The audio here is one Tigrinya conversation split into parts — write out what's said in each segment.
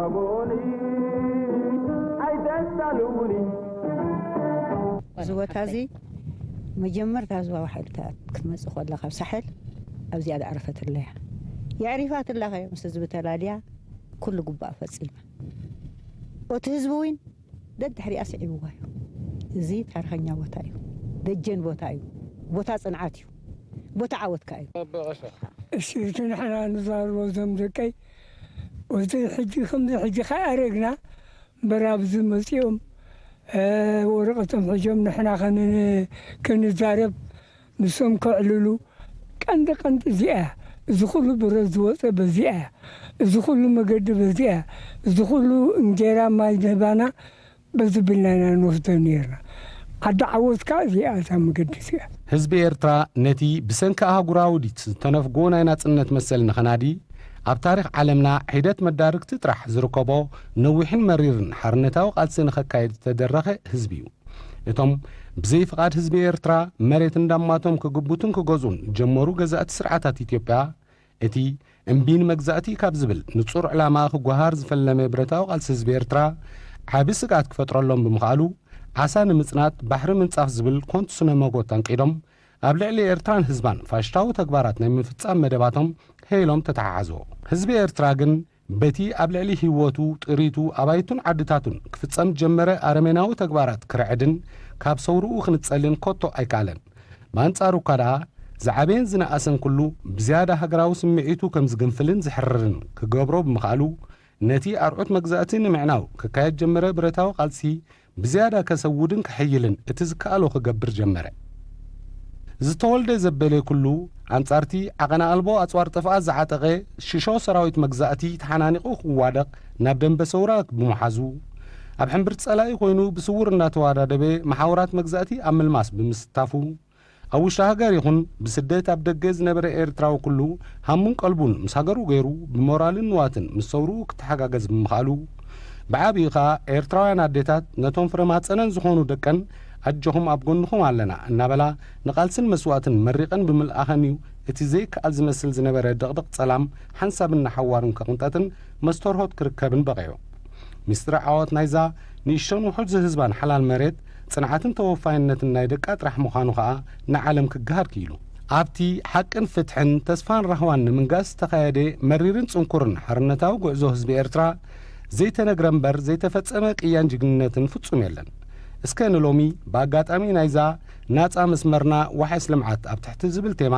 ኣቦኒ ኣይተዳልውኒ። እዚ ቦታ እዚ መጀመርታ ህዝባዊ ሓይልታት ክትመፅእ ከላ ካብ ሳሕል ኣብዚኣ ዝዓረፈትላ እያ። የዕሪፋትላ ከ ምስ ህዝቢ ተላልያ ኩሉ ግቡኣ ፈፂማ። እቲ ህዝቢ እውን ደድሕሪኣ ስዒብዋ እዩ። እዚ ታሪኸኛ ቦታ እዩ። ደጀን ቦታ እዩ። ቦታ ፅንዓት እዩ። ቦታ ዓወትካ እዩ። እሺ እቲ ንሕና ንዛረቦ እዞም ደቀይ እዚ ሕጂ ከምዚ ሕጂ ከኣረግና እምበር ኣብዚ መፂኦም ወረቐቶም ሕጆም ንሕና ክንዛረብ ንሶም ከዕልሉ ቀንዲ ቀንዲ እዚኣ እያ። እዚ ኩሉ ብረት ዝወፀ በዚኣ እያ። እዚ ኩሉ መገዲ በዚኣ እያ። እዚ ኩሉ እንጀራ ማይ ዝህባና በዚ ብልና ኢና ንወስዶ ነርና። ዓዲ ዓወት ከኣ እዚኣ እታ መገዲ እዚኣ። ህዝቢ ኤርትራ ነቲ ብሰንኪ ኣህጉራዊ ዲት ዝተነፍጎ ናይ ናጽነት መሰል ንኸናዲ፣ ኣብ ታሪኽ ዓለምና ሒደት መዳርግቲ ጥራሕ ዝርከቦ ነዊሕን መሪርን ሓርነታዊ ቃልሲ ንኸካየድ ዝተደረኸ ህዝቢ እዩ። እቶም ብዘይ ፍቓድ ህዝቢ ኤርትራ መሬት እንዳማቶም ክግቡትን ክገዝኡን ጀመሩ ገዛእቲ ስርዓታት ኢትዮጵያ፣ እቲ እምቢ ንመግዛእቲ ካብ ዝብል ንጹር ዕላማ ክጓሃር ዝፈለመ ብረታዊ ቃልሲ ህዝቢ ኤርትራ ዓቢ ስግኣት ክፈጥረሎም ብምኽኣሉ፣ ዓሳ ንምጽናት ባሕሪ ምንጻፍ ዝብል ኮንቱ ስነ መጎት ኣንቂዶም፣ ኣብ ልዕሊ ኤርትራን ህዝባን ፋሽስታዊ ተግባራት ናይ ምፍጻም መደባቶም ሄሎም ተተሓሓዝዎ። ህዝቢ ኤርትራ ግን በቲ ኣብ ልዕሊ ህይወቱ፣ ጥሪቱ፣ ኣባይቱን ዓድታቱን ክፍጸም ዝጀመረ ኣረሜናዊ ተግባራት ክርዕድን ካብ ሰውርኡ ክንጸልን ኮቶ ኣይከኣለን። ብኣንጻሩ እኳ ደኣ ዝዓበየን ዝነኣሰን ኩሉ ብዝያዳ ሃገራዊ ስምዒቱ ከም ዝግንፍልን ዝሕርርን ክገብሮ ብምኽኣሉ፣ ነቲ ኣርዑት መግዛእቲ ንምዕናው ክካየድ ጀመረ ብረታዊ ቃልሲ ብዝያዳ ከሰውድን ከሕይልን እቲ ዝከኣሎ ክገብር ጀመረ። ዝተወልደ ዘበለ ኩሉ ኣንጻርቲ ዓቐን ኣልቦ ኣጽዋር ጥፍኣት ዝዓጠቐ ሽሾ ሰራዊት መግዛእቲ ተሓናኒቑ ክዋደቕ ናብ ደንበ ሰውራ ብምሓዙ፣ ኣብ ሕምብርቲ ጸላኢ ኮይኑ ብስውር እናተዋዳደበ መሓውራት መግዛእቲ ኣብ ምልማስ ብምስታፉ፣ ኣብ ውሽጢ ሃገር ይኹን ብስደት ኣብ ደገ ዝነበረ ኤርትራዊ ኩሉ ሃሙን ቀልቡን ምስ ሃገሩ ገይሩ ብሞራልን ንዋትን ምስ ሰውርኡ ክተሓጋገዝ ብምኽኣሉ፣ ብዓቢኡ ኸኣ ኤርትራውያን ኣዴታት ነቶም ፍረ ማጸነን ዝኾኑ ደቀን ኣጆኹም ኣብ ጎንኹም ኣለና እናበላ ንቓልስን መስዋእትን መሪቐን ብምልኣኸን እዩ እቲ ዘይከኣል ዝመስል ዝነበረ ድቕድቕ ጸላም ሓንሳብን ንሓዋሩን ክቕንጠጥን መስተርሆት ክርከብን በቒዑ። ሚስጥሪ ዓወት ናይዛ ንእሽቶን ውሑድ ዝህዝባን ሓላል መሬት፣ ጽንዓትን ተወፋይነትን ናይ ደቃ ጥራሕ ምዃኑ ኸኣ ንዓለም ክገሃድ ክኢሉ። ኣብቲ ሓቅን ፍትሕን ተስፋን ራህዋን ንምንጋስ ዝተኻየደ መሪርን ጽንኩርን ሓርነታዊ ጉዕዞ ህዝቢ ኤርትራ፣ ዘይተነግረ እምበር ዘይተፈጸመ ቅያን ጅግንነትን ፍጹም የለን። እስከ ንሎሚ ብኣጋጣሚ ናይዛ ናጻ መስመርና ዋሕስ ልምዓት ኣብ ትሕቲ ዝብል ቴማ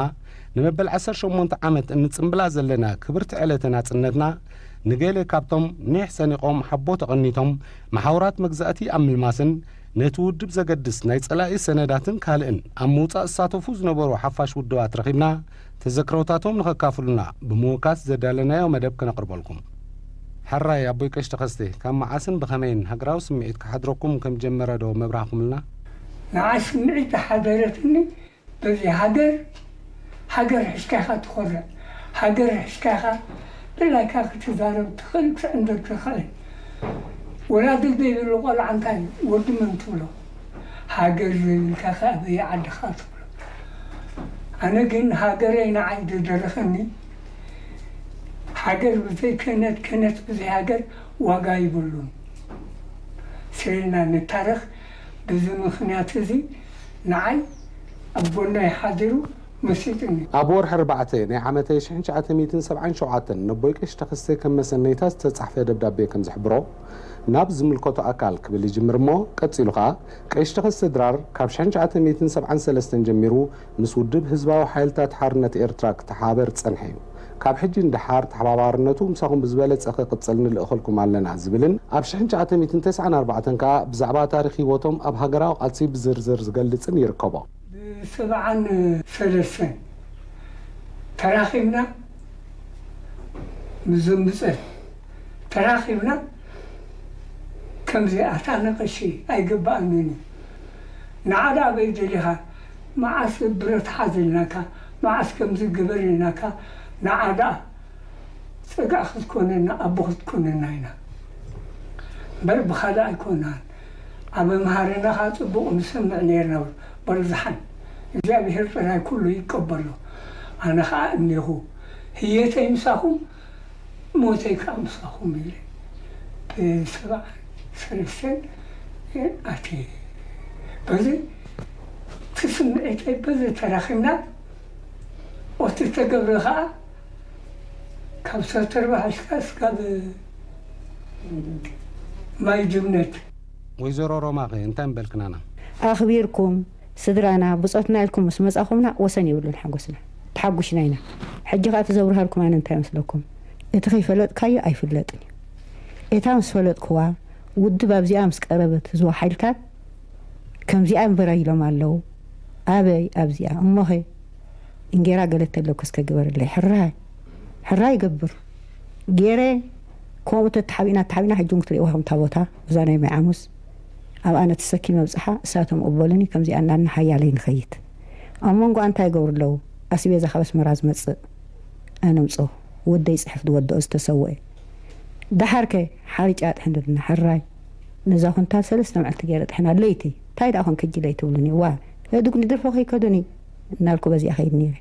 ንመበል ዓሰርተ ሸሞንተ ዓመት እንጽምብላ ዘለና ክብርቲ ዕለተ ናጽነትና፣ ንገለ ካብቶም ኒሕ ሰኒቖም ሓቦ ተቐኒቶም መሓውራት መግዛእቲ ኣብ ምልማስን ነቲ ውድብ ዘገድስ ናይ ጸላኢ ሰነዳትን ካልእን ኣብ ምውጻእ ዝሳተፉ ዝነበሩ ሓፋሽ ውድባት ረኺብና ተዘክሮታቶም ንኸካፍሉና ብምውካስ ዘዳለናዮ መደብ ክነቕርበልኩም። ሕራይ ኣቦይ ቀሺ ተኸስተ፣ ካብ መዓስን ብኸመይን ሃገራዊ ስምዒት ክሓድረኩም ከም ጀመረ ዶ መብራህኩምልና? ንዓይ ስምዒት ዝሓደረትኒ በዚ ሃገር፣ ሃገር ሒዝካ ኢኻ ትኾርዕ፣ ሃገር ሒዝካ ኢኻ ድላይካ ክትዛረብ ትኽእል፣ ክትዕንድር ትኽእል። ወላዲ ዘይብሉ ቆልዓ እንታይ እዩ? ወዲ መን ትብሎ? ሃገር ዘይብልካ ከ ኣበየ ዓድኻ ትብሎ? ኣነ ግን ሃገረይ ንዓይ ዝደረኸኒ፣ ሃገር ብዘይ ክህነት፣ ክህነት ብዘይ ሃገር ዋጋ ይብሉን። ስለ ኢልና ንታረኽ፣ በዚ ምኽንያት እዚ ንዓይ ኣብ ጎነይ ሓዲሩ መሲጡኒ። ኣብ ወርሒ ኣርባዕተ ናይ ዓመተ ሽሕን ትሽዓተ ሚእትን ሰብዓን ሸውዓተን ነቦይ ቀሺ ተኸስተ ከም መሰነይታ ዝተጻሕፈ ደብዳቤ ከም ዝሕብሮ፣ ናብ ዝምልከቶ ኣካል ክብል ይጅምር እሞ፣ ቀጺሉ ኸኣ ቀሺ ተኸስተ ድራር ካብ ሽሕን ትሽዓተ ሚእትን ሰብዓን ሰለስተን ጀሚሩ ምስ ውድብ ህዝባዊ ሓይልታት ሓርነት ኤርትራ ክተሓባበር ዝጸንሐ እዩ። ካብ ሕጂ ንደሓር ተሓባባርነቱ ምሳኹም ብዝበለጸ ክቕጽል ንልእኸልኩም ኣለና ዝብልን ኣብ ሽሕን ትሽዓተ ሚእትን ተስዓን ኣርባዕተን ከኣ ብዛዕባ ታሪኽ ህይወቶም ኣብ ሃገራዊ ቃልሲ ብዝርዝር ዝገልጽን ይርከቦ። ብሰብዓን ሰለስተን ተራኺብና ምስ ዘምብጸት ተራኺብና ከምዚ ኣታ ነቐሺ ኣይግብኣንን እዩ። ንዓ ደኣ ኣበይ ደሊኻ? መዓስ ብረት ሓዝ ኢልናካ? መዓስ ከምዚ ግበር ኢልናካ? ንዓ ደኣ ጸጋዕ ክትኮነና ኣቦ ክትኮነና ኢና እምበር ብኻልእ ኣይኮናን። ኣብ መምሃርና ኸዓ ጽቡቕ ንሰምዕ ነይርና። በርዝሓን እግዚኣብሔር ጥራይ ኩሉ ይቀበሎ። ኣነ ኸዓ እኔኹ ህየተይ ምሳኹም ሞተይ ከዓ ምሳኹም ኢለ ብሰብዓ ሰለስተን ኣትየ። በዚ እቲ ስምዒተይ በዚ ተራኺብና፣ እቲ ዝተገብረ ኸዓ ካብ ሰተርባ ሓሽካ እስካብ ማይ ጅምነት። ወይዘሮ ሮማኸ እንታይ ምበልክናና? ኣኽቢርኩም ስድራና ብጾትና ኢልኩም ምስ መጻኹምና ወሰን የብሉን ሓጎስና። ተሓጉሽና ኢና። ሕጂ ኸኣ እቲ ዘብርሃልኩም ኣነ እንታይ ይመስለኩም? እቲ ከይፈለጥካዮ ኣይፍለጥን እዩ። እታ ምስ ፈለጥክዋ ውድብ ኣብዚኣ ምስ ቀረበት ህዝባዊ ሓይልታት ከምዚኣ እምበር ኢሎም ኣለዉ። ኣበይ ኣብዚኣ? እሞኸ እንጌራ ገለ ተለኩስ ከግበረለይ። ሕራይ ሕራይ ይገብር። ገይረ ከምኡ ተተሓቢእና ተሓቢእና ሕጂ እውን ክትርእይዋ ከምታ ቦታ እዛ ናይ ማይ ዓሙስ ኣብኣ ነቲ ሰኪመ ኣብጽሓ እሳቶም ቅበሉኒ ከምዚኣ እናልና ሓያለይ ንኸይድ። ኣብ መንጎኣ እንታይ ይገብሩ ኣለዉ? ኣስቤዛ ካብ ኣስመራ ዝመጽእ ኣነምጽኦ ወደይ ጽሕፍ ዝወድኦ ዝተሰወኤ ደሓርከ ሓሪጫ ጥሕንልና ሕራይ ነዛ ኩንታል ሰለስተ መዓልቲ ገይረ ጥሕና ለይቲ እንታይ ደኣ ኮን ክጂ ለይቲ ብሉኒ ዋ ህዱግ ንድርፎ ከይከዱኒ እናልኩ በዚኣ ኸይድ ነይረ።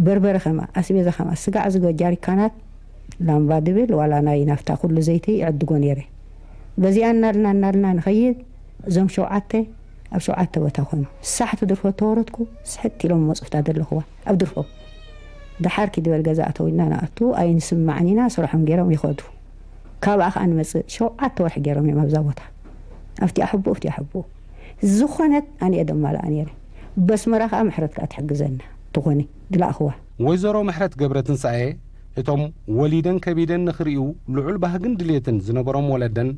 በርበረ ከምኣ ኣስቤዛ ከምኣ ስጋዕ ዝገ ጃሪካናት ላምባ ድብል ዋላ ናይ ናፍታ ኩሉ ዘይቲ ይዕድጎ ነይረ። በዚኣ እናልና እናልና ንኸይድ እዞም ሸውዓተ ኣብ ሸውዓተ ቦታ ኮኑ ሳሕቲ ድርፎ ተወረድኩ ስሕት ኢሎም መፁፍታ ዘለኹዋ ኣብ ድርፎ ደሓር ኪድ በል ገዛ ኣተው ኢልና ንኣቱ ኣይንስማዕን ኢና ስርሖም ገይሮም ይኸዱ። ካብኣ ከዓ ንመፅእ ሸውዓተ ወርሒ ገይሮም እዮም ኣብዛ ቦታ ኣብቲኣ ሕቡእ ኣብቲኣ ሕቡእ ዝኾነት ኣነ እየ ደማልኣ ነይረ። በስመራ ከዓ ምሕረት ከዓ ትሕግዘና ትኾኒ ድላእኽዋ። ወይዘሮ ምሕረት ገብረትንሳኤ እቶም ወሊደን ከቢደን ንኽርእዩ ልዑል ባህግን ድልየትን ዝነበሮም ወለደን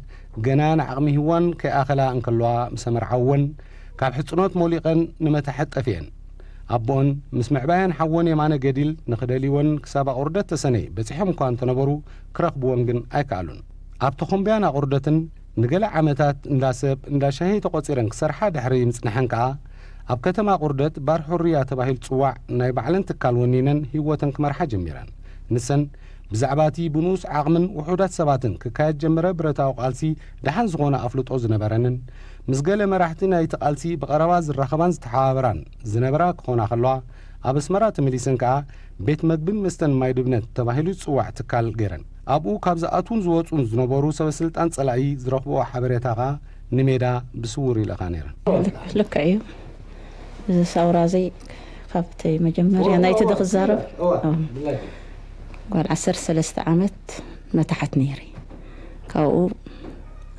ገና ንዓቕሚ ሂዋን ከይኣኸላ እንከለዋ ምስ ኣመርዓውወን ካብ ሕጽኖት ሞሊቐን ንመታሕት ጠፊአን። ኣቦኦን ምስ ምዕባያን ሓወን የማነ ገዲል ንኽደልይወን ክሳብ ኣቑርደት ተሰነይ በጺሖም እኳ እንተነበሩ ክረኽብወን ግን ኣይከኣሉን። ኣብ ተኾምብያን ኣቑርደትን ንገለ ዓመታት እንዳ ሰብ እንዳ ሻሂ ተቖጺረን ክሰርሓ ድሕሪ ምጽንሐን ከኣ ኣብ ከተማ ኣቑርደት ባር ሑርያ ተባሂሉ ዝጽዋዕ ናይ ባዕለን ትካል ወኒነን ህይወተን ክመርሓ ጀሚረን። ንሰን ብዛዕባ እቲ ብንኡስ ዓቕምን ውሑዳት ሰባትን ክካየድ ጀመረ ብረታዊ ቃልሲ ደሓን ዝኾነ ኣፍልጦ ዝነበረንን ምስ ገለ መራሕቲ ናይቲ ቃልሲ ብቐረባ ዝራኸባን ዝተሓባበራን ዝነበራ ክኾና ከለዋ ኣብ ኣስመራ ተመሊሰን ከኣ ቤት መግብን መስተን ማይ ድብነት ተባሂሉ ዝጽዋዕ ትካል ገይረን ኣብኡ ካብ ዝኣትዉን ዝወጹን ዝነበሩ ሰበስልጣን ጸላኢ ዝረኽብኦ ሓበሬታ ከኣ ንሜዳ ብስውር ይልእኻ ነይረን። ልክዕ እዩ። እዚ ሳውራ እዚ ካብቲ መጀመርያ ናይቲ ዶ ክዛረብ ጓል ዓሰርተ ሰለስተ ዓመት መታሓት ነይሪ። ካብኡ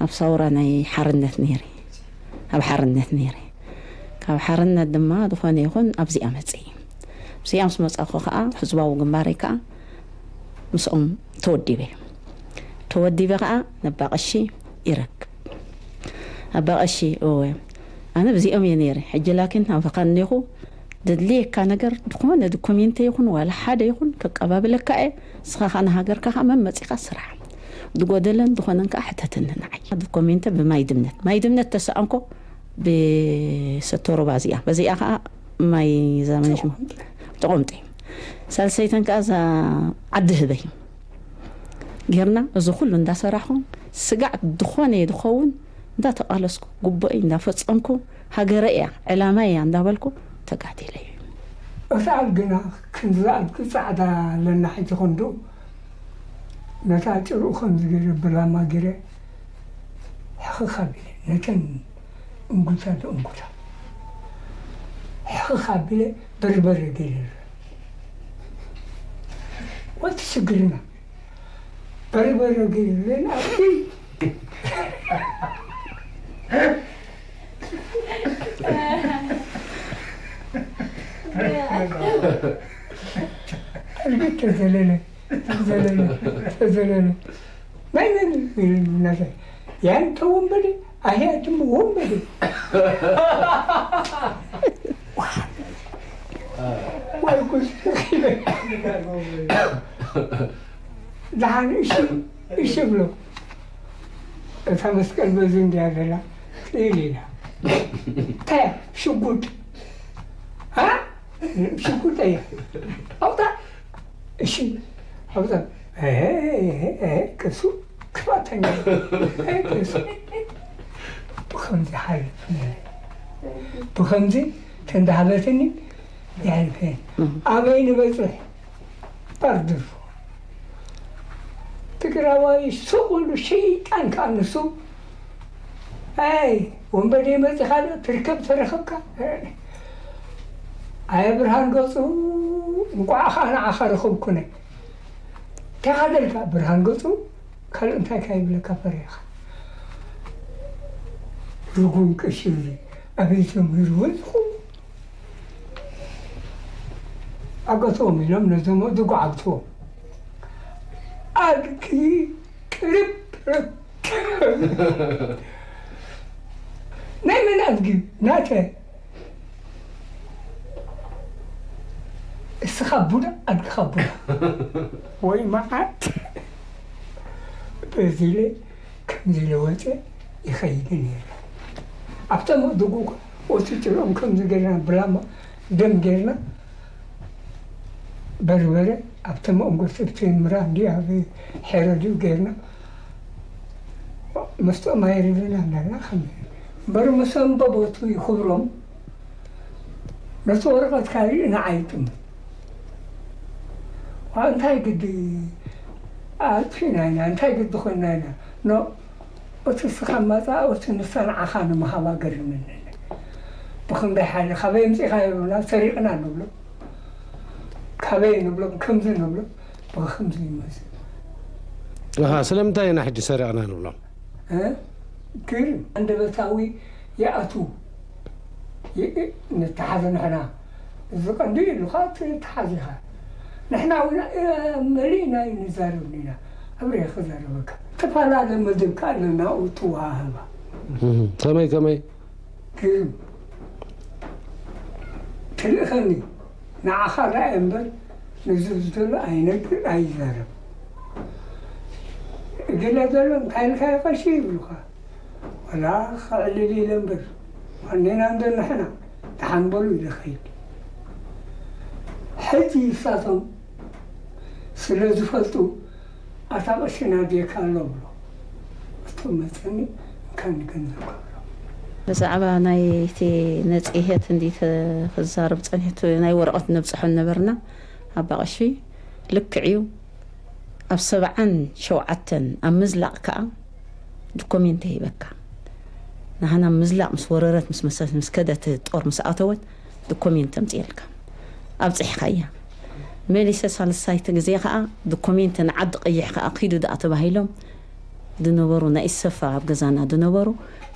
ኣብ ሳውራ ናይ ሓርነት ነይሪ ኣብ ሓርነት ነይሪ። ካብ ሓርነት ድማ ዝኾነ ይኹን ኣብዚኣ መፅእ ኣብዚኣ ምስ መፃኹ ከዓ ህዝባዊ ግንባረይ ከዓ ምስኦም ተወዲበ ተወዲበ ከዓ ነባቐሺ ይረክብ ኣባቐሺ እወ ኣነ ብዚኦም እየ ነይረ ሕጂ ላኪን ናባኻ እኔኹ ደድልየካ ነገር ዝኾነ ዶኮሜንተ ይኹን ዋላ ሓደ ይኹን ከቀባብለካ እየ ንስኻ ከዓ ንሃገርካ ከዓ መመፂኻ ስራሕ ዝጎደለን ዝኾነን ከዓ ሕተተኒ ንዓይ ዶኮሜንተ ብማይ ድምነት ማይ ድምነት ተሰኣንኮ ብሰቶሮባ እዚኣ በዚኣ ከዓ ማይ ዛመንሽ ተቆምጠ ሳልሰይተን ከዓ እዛ ዓዲ ህበይ ጌርና እዚ ኩሉ እንዳሰራሕኹ ስጋዕ ዝኾነ ድኸውን እንዳተቓለስኩ ጉቦይ እንዳፈጸምኩ ሃገረ እያ ዕላማ እያ እንዳበልኩ ተጋዲለ እዩ። እቲ ኣብ ግና ክንዲ ዝኣልኩ ጻዕዳ ኣለና ሕጂ ክንዱ ነታ ጭርኡ ከምዚ ገይረ ብላማ ገይረ ሕኽኽ ኣቢለ ነተን እንጉታ ንእንጉታ ሕኽኽ ኣቢለ በርበረ ገይረ ወቲ ሽግርና በርበረ ገይረ ናብቲ እርግጥ ተዘለለ ተዘለለ ተዘለለ ናይ መን ናተ ያንተ ወንበዴ ኣህያትም ወንበዴ ወይ ጉድ ደሓን እሺ እሺ ብሎ እታ መስቀል በዚ እንዲያ ዘላ ስእል ኢላ እንታይ ሽጉጥ ሽጉጥ እያ ኣውጣ እሺ ኣውጣ ቅሱ ክፋተኛ ቅሱ ብኸምዚ ሓልፍ ብኸምዚ ተንዳሃበትኒ ይሕልፈን ኣበይ ንበፅሕ ባርድርፎ ትግራዋይ ሱቕ ኢሉ ሸይጣን ከኣ ንሱ። ኣይ ወንበዴ መፂኻ ዶ ትርከብ ተረኸብካ? ኣየ ብርሃን ገፁ፣ እንቋዕ ኸዓ ንዓኻ ረኸብኩነ። እንታይ ኻደልካ ብርሃን ገፁ? ካልእ እንታይ ካ ይብለካ ፈሪኻ? ርጉም ቀሺ እዚ ኣበይ ተምሂሩ ወይኹ? ኣገትዎም ኢሎም ነዞም ኣእዱግ ዓግትዎም። ኣድጊ ቅርብ ናይ መን ኣድጊ? ናተ። እስኻ ቡዳ ኣድግኻ ቡዳ። ወይ መዓት። በዚ ኢለ ከምዚ ኢለ ወፀ ይኸይድ ነይረ። ኣብቶም ኣእዱግ እኳ ወፂ ጭርኦም ከምዚ ገይርና ብላማ ደም ገይርና በርበረ ኣብቲ መእንጎ ሰብቲ ምራ እንዲ ኣብ ሐረዲው ገይርና መስጦ ማይ ርብና እናልና ከም እምበር ምስ ኣንበቦቱ ይኽብሮም ነቲ ወረቐት ካሪእ ንዓይጥም እንታይ ግዲ ኣጥፊእና ኢና እንታይ ግዲ ኮይና ኢና ኖ እቲ ስኻ ማፃ እቲ ንሳ ንዓኻ ንምሃባ ገርምንን ብኽንደይ ሓይሊ ካበይ ኣምፂእኻ ይብሉና ሰሪቕና ንብሎ ካበይ ንብሎም ከምዚ ንብሎ ብኸምዚ ይመስል ኣሃ ስለምንታይ ኢና ሕጂ ሰሪቕና ንብሎም እ? ግን ኣንደበታዊ ይኣቱ ይ- ንተሓዘ ንሕና እዚ ቀንዲ ኢሉካ ትተሓዚኻ ንሕና እውን እ፣ መሊእና እዩ ንዛረብ ኢና ኣብረ ክዛረበካ ተፈላለ መደብ ከኣለ ናብኡ ትወሃህባ እህ፣ ከመይ ከመይ ግን ትልእኸኒ ንዓኻ ረኣየ እምበር ንዝብ ዘሎ ኣይነግር ኣይዛረብ እገለ ዘሎ እንታይ ኢልካ ይቐሺ ይብሉኻ ወላ ከዕልል ኢለ እምበር ዋኔና እንዶ ንሕና ደሓን በሉ ኢለ ኸይድ ሕጂ እሳቶም ስለ ዝፈልጡ ኣታ ቀሺና ድየካ ኣሎ ብሎ እቶም መፀኒ እንካን ገንዘብ ከብሎ ብዛዕባ ናይቲ መፅሄት እንዲ ክዛረብ ፀኒሕቱ ናይ ወረቐት ነብፅሖ ነበርና ኣባ ቀሺ ልክዕ እዩ ኣብ ሰብዓን ሸውዓተን ኣብ ምዝላቕ ከዓ ዶኮሜንት ሂበካ ንሃና ምዝላቕ ምስ ወረረት ምስ መሰ- ምስ ከደት ጦር ምስ ኣተወት ዶኮሜንት ኣምፅኤልካ ኣብፅሕካያ መሊሰ ሳልሳይቲ ግዜ ከዓ ዶኮሜንት ንዓዲ ቀይሕ ከዓ ኪዱ ደኣ ተባሂሎም ዝነበሩ ናይ ኢሰፋ ኣብ ገዛና ዝነበሩ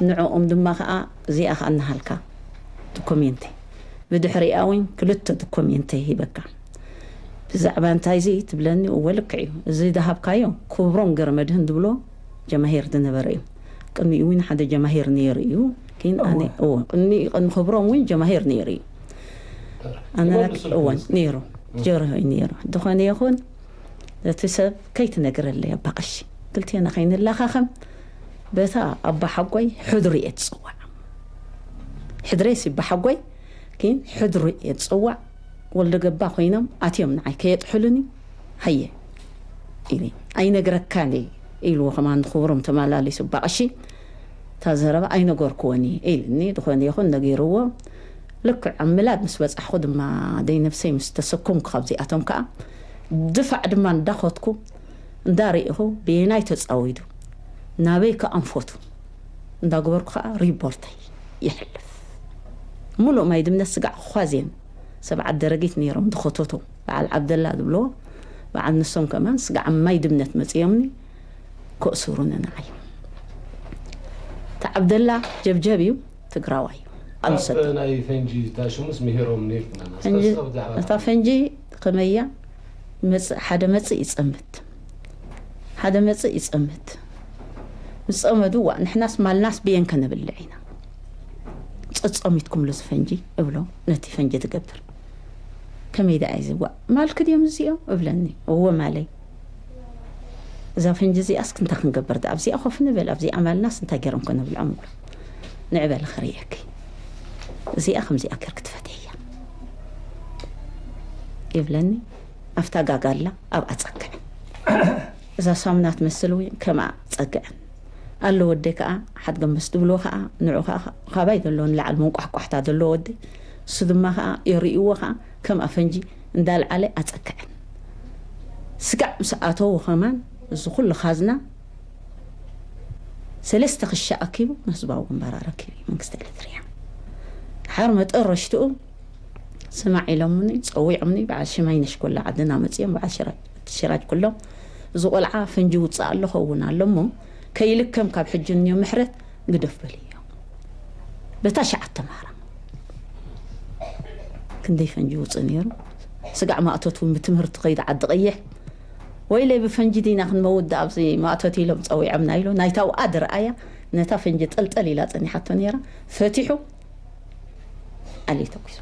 ንዕኦም ድማ ከዓ እዚኣ ከዓ እናሃልካ ዶኮሜንት ብድሕሪኣ እውን ክልተ ዶኮሜንት ሂበካ ብዛዕባ እንታይ እዚ ትብለኒ እወ ልክዕ እዩ እዚ ዝሃብካዮ ክብሮም ገረመድህን ዝብሎ ጀማሂር ዝነበረ እዩ ቅድሚኡ እውን ሓደ ጀማሂር ነይሩ እዩ ግን ኣነ እወ ቅድሚ ቅድሚ ክብሮም እውን ጀማሂር ነይሩ እዩ ኣነ እወ ነይሩ ጀርሆ እዩ ነይሩ ዝኾነ ይኹን እቲ ሰብ ከይትነግረለይ ኣባ ቀሺ ክልቴና ከይንለኻኸም በታ ኣባ ሓጎይ ሕድሩ እየ ትፅዋዕ ሕድሬስ ይባ ሓጎይ ግን ሕድሩ እየ ትፅዋዕ ወልደ ገባ ኮይኖም ኣትዮም ንዓይ ከየጥሕሉኒ ሃየ ኢለ ኣይነግረካን እየ ኢልዎ ከማን ክብሮም ተመላሊሱ ባቕሺ እታ ዘረባ ኣይነገርክዎን እየ ኢልኒ ዝኾነ ይኹን ነጊርዎ ልክዕ ኣብ ምላድ ምስ በፃሕኹ ድማ ደይ ነብሰይ ምስ ተሰኮምኩ ካብዚኣቶም ከዓ ድፋዕ ድማ እንዳኸትኩ እንዳርኢኹ ብየናይ ተፃዊዱ ናበይ ከኣንፈቱ እንዳገበርኩ ከዓ ሪፖርተይ ይሕልፍ ሙሉእ ማይ ድምነት ስጋዕ ኳዜን ሰብዓት ደረጊት ነይሮም ዝኸተቱ በዓል ዓብደላ ዝብልዎ በዓል ንሶም ከማን ስጋዕ ማይ ድምነት መፅዮምኒ ከእስሩኒ ንዓይ እቲ ዓብደላ ጀብጀብ እዩ ትግራዋይ እዩ ኣንሰት ናይ ፈንጂ ታሽሙስ ምሂሮም ነይርና ፈንጂ እታ ፈንጂ ከመያ መፅእ ሓደ መፅእ ይፀምት ሓደ መፅእ ይፀምት ምስ ፀመዱ ዋ ንሕናስ ማልናስ ብየን ከነብልዕ ኢና ፀፀሚትኩም ሉ ፈንጂ እብሎ ነቲ ፈንጂ ትገብር ከመይ ደኣ እዩ ዝዋእ ማልክ ድዮም እዚኦም እብለኒ እወ ማለይ እዛ ፈንጂ እዚኣስ ክንታ ክንገብር ደኣ ኣብዚኣ ኮፍ ንብል ኣብዚኣ ማልናስ እንታይ ገይሮም ከነብልዖም እብሎ ንዕበሊ ክርእየኪ እዚኣ ከምዚኣ ገርክ ትፈትሕያ ይብለኒ ኣብታ ጋጋላ ኣብኣ ጸግዐን እዛ ሳሙና ትመስል እውን ከምኣ ጸግዐን ኣሎ ወደይ ከዓ ሓድገምበስ ትብልዎ ከዓ ንዑ ከዓ ካባይ ዘለዎ ንላዕሊ መንቋሕቋሕታ ዘለዎ ወደይ እሱ ድማ ከዓ የርእይዎ ከዓ ከም ኣፈንጂ እንዳልዓለ ኣፀክዐን ስጋዕ ምስ ኣተዉ ከማን እዚ ኩሉ ካዝና ሰለስተ ክሻ ኣኪቡ ንህዝባዊ ግንባር ኣረኪቡ እዩ መንግስቲ ኤሪትርያ። ድሓር መጠረሽትኡ ስማዕ ኢሎምኒ፣ ጸዊዖምኒ፣ በዓል ሽማይነሽ ኮላ ዓድና መጺኦም፣ በዓል ሽራጅ፣ ሽራጅ ኩሎም፣ "እዚ ቆልዓ ፈንጂ ውጽእ ኣሎ ኸውን ኣሎ እሞ፣ ከይልከም ካብ ሕጂ እንዮ ምሕረት ግደፍ" በልዮ። በታ ሸዓተ ማራ ክንደይ ፈንጂ ውጽእ ነይሩ። ስጋዕ ማእቶት እውን ብትምህርቲ ከይድ ዓዲ ቀይሕ፣ "ወይለይ ብፈንጂ ዲና ክንመውት ደኣ ኣብዚ ማእቶት?" ኢሎም ጸዊዖምና ኢሉ ናይታ ውኣ ድርኣያ ነታ ፈንጂ ጠልጠል ኢላ ጸኒሓቶ ነይራ። ፈቲሑ ኣሊ ተኩሱ።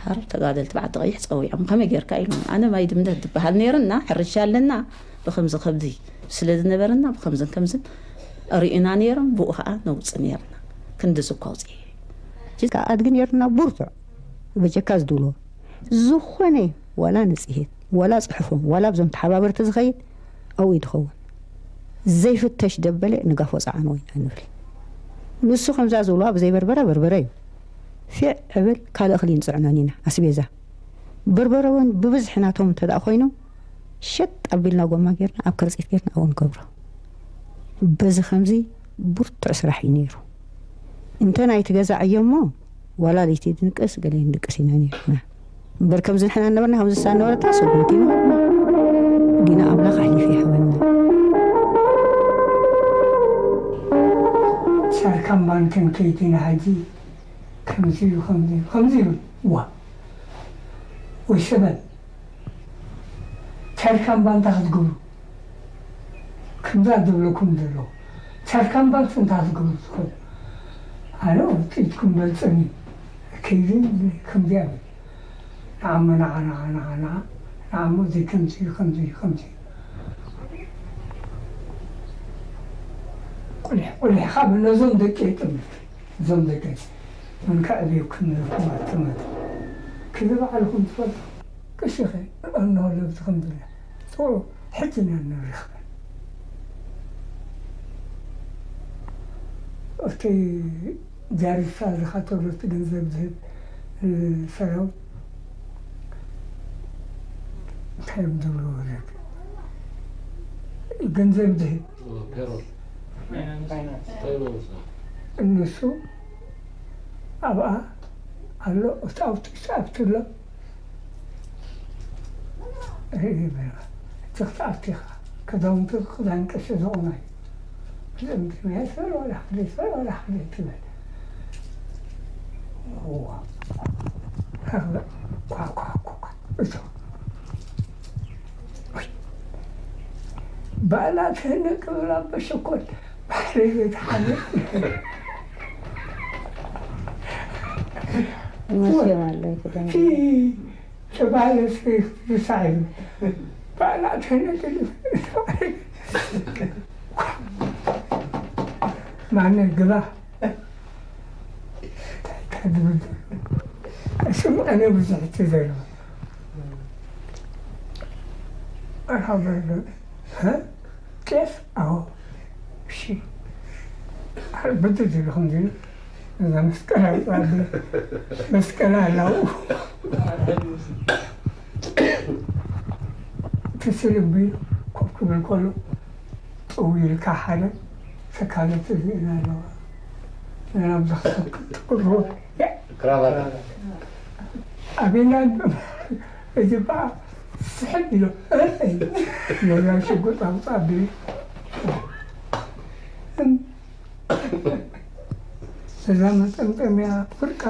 ሓር ተጋደልቲ ባዕዲ ቀይሕ ጸዊዖም፣ "ከመይ ጌርካ?" ኢሎም። ኣነ ማይ ድምደት ዝበሃል ነይርና፣ ሕርሻ ኣለና፣ ብኸምዚ ከብዲ ስለ ዝነበረና ብኸምዝን ከምዝን ርእዩና ነይሮም፣ ብኡ ኸዓ ነውጽእ ነይርና። ክንዲ ዝኳ ኣውጽኤ። ከኣ ኣድጊ ነይርና ብርቱዕ፣ በጀካ ዝድውሎ። ዝኾነ ዋላ ንጽሄት፣ ዋላ ጽሑፎም፣ ዋላ ኣብዞም ተሓባበርቲ ዝኸይድ ኣብኡ እዩ ዝኸውን። ዘይፍተሽ ደበለ ንጋፎ ጸዓን ወይ ንብል። ንሱ ከምዛ ዝብልዋ ብዘይ በርበረ፣ በርበረ እዩ። ፊዕ ዕብል ካልእ እኽሊ ንጽዕኖን ኢና፣ ኣስቤዛ። በርበረ እውን ብብዝሒ ናቶም እንተ ደኣ ኮይኑ፣ ሸጥ ኣቢልና ጎማ ጌርና፣ ኣብ ከርጺት ጌርና ኣብኡ ንገብሮ። በዚ ከምዚ ብርቱዕ ስራሕ እዩ ነይሩ። እንተ ናይቲ ገዛ ዕዮ እሞ፣ ዋላ ለይቲ ድንቅስ፣ ገለ ንድቅስ ኢና ነይርና። እምበር ከምዚ ንሕና ነበርና፣ ከምዚ እሳ ነበረታ፣ ስጉምቲ ነበርና። ግና ኣምላኽ ኣሕሊፉ ይሃበና። ሻርካን ባንክን ከይድና ሕጂ ከምዚ እዩ፣ ከምዚ እዩ፣ ከምዚ እዩ። ዋ፣ ወይ ሰበን፣ ቻርካን ባንታ ክትገብሩ፣ ከምዛ ዝብለኩም ዘለኹ፣ ቻርካን ባንክ እንታይ ክትገብሩ ትኽእሉ? ኣነ ውፅኢትኩም በልፀኒ፣ ከይዲ ከምዚኣ በል። ንዓሞ፣ ንዓ፣ ንዓ፣ ንዓ፣ ንዓ፣ ንዓሞ፣ እዚ ከምዚ እዩ፣ ከምዚ እዩ፣ ከምዚ እዩ። ቁሊሕ፣ ቁሊሕ ካብ ነዞም ደቂ የጥምት። እዞም ደቂ ኣንስትዮ መን ከዕብየኩም ኢልኩም ኣትመዱ። ክሊ ባዕልኹም ትፈልጡ። ቀሺኸ፣ እንሆ ለብትኹም ድለ። ጥዑ፣ ሕጂ ኢና ንረኽበን። ኣብቲ ጃሪሳ ዝኻተሎት ገንዘብ ዝህብ፣ እ፣ ሰራዊት እንታይ እዮም ዝብልዎ? ገንዘብ ዝህብ ፔሮል። ፋይናንስ። ፋይናንስ። ፔሮል። እነሱ ኣብኣ ኣሎ፣ እቲ ኣብቲ፣ ኣብቲ ኣሎ። ርኢ በላ። እቲ ክትኣቲ ኢኻ። ክዳውንቲ ክዳን ቀሺ ዘቑማይ። ክዳውንቲ ናይ ሰብ ወላ ሓደ ሰብ ወላ ሓደ ትበል። እዋ። ኳ፣ ኳ፣ ኳ፣ ኳ። እቶ። ባእላ ትህነቅ ብላ በሸኮል ባሕሪ ዘይትሓልፍ። መሲኦም ኣለዉ እቲ ደንበኛ። እቲ ተባህለ ስሪክ ዝሳዕብ ባእላ ትህነቅ ኢሉ። ማነ ግባ። እንታይ ዝብል ዘሎ? እሱም ኣነ ብዙሕ እቲ ዘሎ። መርሃባ በሎ። ሀ? ጤፍ? ኣዎ። እሺ። ኣረ፣ ብድድ ኢሉ ከምዚ ኢሉ፣ እዛ መስቀል ኣውፅኣለይ። መስቀል ኣላው። እቲ ስልቢ ኮፍ ክብል ከሎ፣ ጥው ኢልካ ሓደ ተካለቲ እዚእና ኣለዋ። ንናብዛ ክትሰክት ትቅርቦ። ክራባት። ኣቤና እዚ በኣ ስሕብ ኢሎ። ነዛ ሽጉጥ ኣውፅኣ ኣቢሉ። እዛ መጠምጠምያ ፍርቃ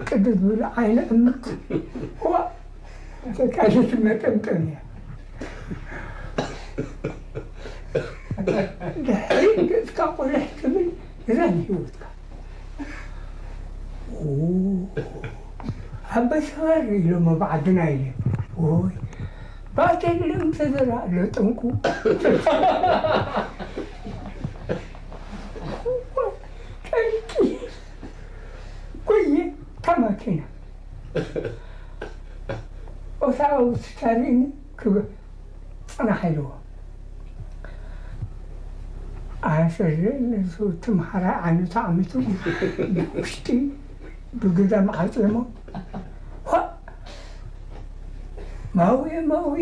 ቅድድ ዝብል ዓይኒ ዕምት። ዋ! ተቃሊት መጠምጠምያ። ድሕሪ ገጽካ ቁልሕ ትብል እዛ ንህይወትካ። ኦ፣ ኣበይ ሰፈር ኢሎም ኣብ ዓድና ኢለ። ኦይ፣ ባቴ ግድም ተዘራ ኣሎ ጠንቁ። ጠንቂ። ጎየ፣ እታ ማኪና። ኦታ ኣውስትራሊን ክብ-፣ ጽናሕ ኢልዎ። ኣሰረ ነሱ ትምሓራይ ዓይነቱ ዓሚቱ ብውሽጢ ብግዳም ዓጽሞ፣ ሆ! ማዊ ማዊ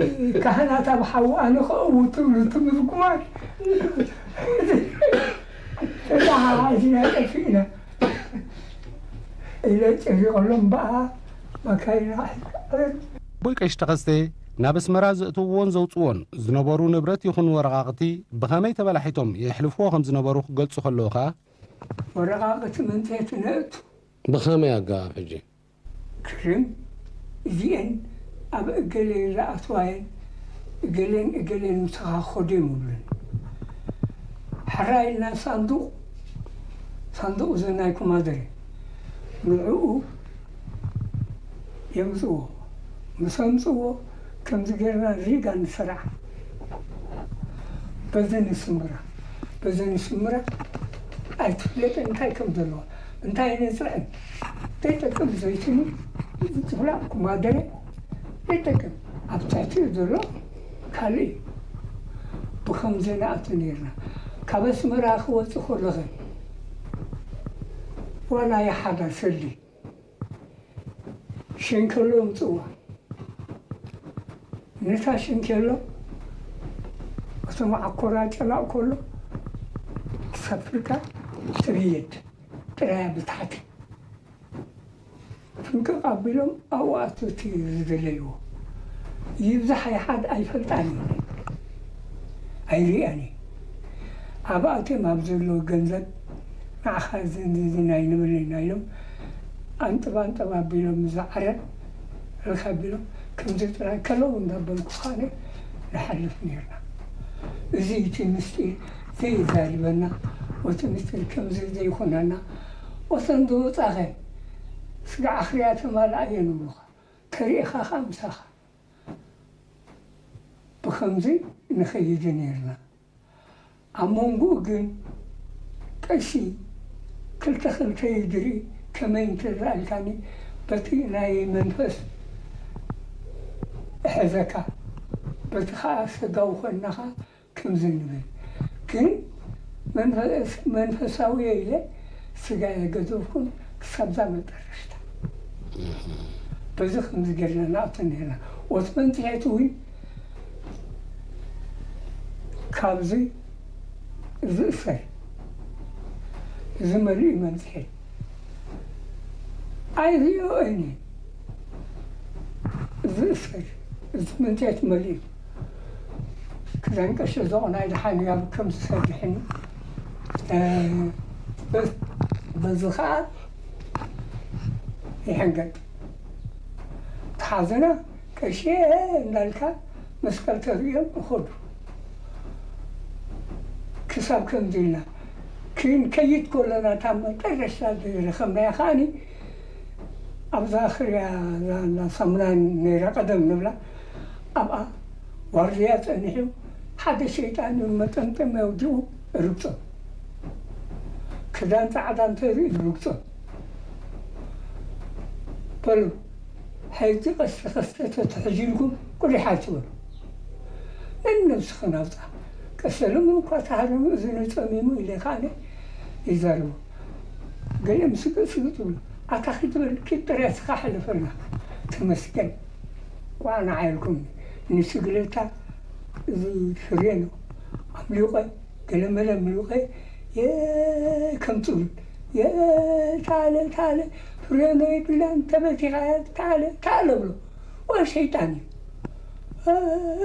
ካህናት ኣብ ሓዊ ኣነ ከእውትሉ ትምርጉማት ተተሓሒዝና ጠፊእና ኢለ ጨሪቐሎም በኣ ማካይና ኣቦይ ቀሺ ተኸስተ ናብ ኣስመራ ዘእትውዎን ዘውፅዎን ዝነበሩ ንብረት ይኹን ወረቓቕቲ ብኸመይ ተበላሒቶም የሕልፍዎ ከም ዝነበሩ ክገልፁ ከለዉ ኸዓ ወረቓቕቲ መንፀቲ ነእቱ ብኸመይ ኣገባብ ሕጂ ክርም እዚኤን ኣብ እገሌ ዝኣትዋየን እገሌን እገሌን ምሳኻ ክኸዱ እዮም ይብሉን። ሕራይ ኢልና ሳንዱቕ ሳንዱቕ እዚ ናይ ኮማደረ ንዕኡ የምፅዎ። ምስ ኣምፅዎ ከምዚ ጌርና ሪጋ ንስራሕ። በዚ ንስምራ በዚ ንስምራ ኣይትፍለጥ እንታይ ከም ዘለዋ እንታይ ነፅዕን ዘይጠቅም ዘይትኒ ዝፅፍላ ኩማደረ ዘይጠቅም ኣብ ትሕቲኡ ዘሎ ካልእ እዩ። ብከምዚ ንኣቱ ነርና ካብ ኣስመራ ክወፅእ ከለኸ ዋላ ይሓዳ ሰሊ ሸንከሎ ምፅዋ ነታ ሸንከሎ እቲ መዓኮራ ጨላቕ ከሎ ሰፍርካ ትብየድ ጥራያ ብታሕቲ ፍንቅቕ ኣቢሎም ኣብኡ ኣትውቲ ዝደለይዎ ይብዛሕ ይሓድ ኣይፈልጣን ኣይርእያን ኣብኣትዮም ኣብ ዘሎ ገንዘብ ንዓኻ ዝንዝዝን ኣይንብልን ኢሎም ኣንጥብ ኣንጥብ ኣቢሎም ዝዓረብ ርኸ ኣቢሎም ከምዚ ጥራይ ከለዉ እንዳበልኩ ካነ ንሓልፍ ነርና እዚ እቲ ምስጢር ዘይዛሪበና ወቲ ምስጢር ከምዚ ዘይኮነና ወሰን ዝወፃኸ ስጋዕ ኣኽርያ ተማልኣ እየ ንብሉኻ ተሪእኻ ኸዓ ምሳኻ ብኸምዚ ንኸይድ ነርና ኣብ መንጎኡ ግን ቀሺ ክልተ ክልተ ይድርኢ ከመይ እንተዝኣልካኒ በቲ ናይ መንፈስ እሕዘካ በቲ ኸዓ ሰጋዊ ኾንናኻ ከምዚ ንብል ግን መንፈሳዊ ኢለ ስጋ የገዘፍኩም ክሳብዛ መጠረሽታ በዚ ከምዚ ገርና ንኣቱ ነርና ወት መንፅሄት እውን ካብዚ ዝእሰር እዚ መሊኡ መንፅሄት ኣይሪኦ እኒ ዝእሰር እዚ መንፅሄት መሊኡ ክዳን ቀሺ ዘቑናይ ደሓን ያብ ከም ዝሰርሕኒ በዚ ከዓ ይሕንገጥ ተሓዘና ቀሺ እንዳልካ መስቀል ተርእዮም እኸዱ ክሳብ ከምዚ ኢልና ክንከይድ ከለና እታ መጠረሽታ ዝረኸብናያ ከዓኒ ኣብዛ ክርያ ሳሙና ነይራ ቀደም ንብላ ኣብኣ ዋርድያ ጸኒሑ ሓደ ሸይጣን መጠምጠሚ ኣውዲቑ ርግጾ ክዳን ጻዕዳ እንተርኢ ርግጾ በሉ ሕጂ ቀስተ ቀስተ ተተሕዚልኩም ቁሊሓት ትበሉ ነንነብስኽን ኣውጻ ቀሰሎም እኳ ተሃረሙ እዝኑ ጸሚሙ ኢለ ከኣነ ይዛረቡ ገሊኦም ስግእ ስግእ ትብሉ ኣታ ክትበል ክትጥርያ ስኻ ሕለፈልና ተመስገን ቋዕ ንዓይልኩም ንስግለታ እዚ ፍሬ ነው ኣምሊቆ ገለመለ ኣምሊቆ ከምፅሉ ታለ ታለ ፍሬ ነው ይብላን ተመቲኻ ታለ ታለ ብሎ ወይ ሸይጣን እዩ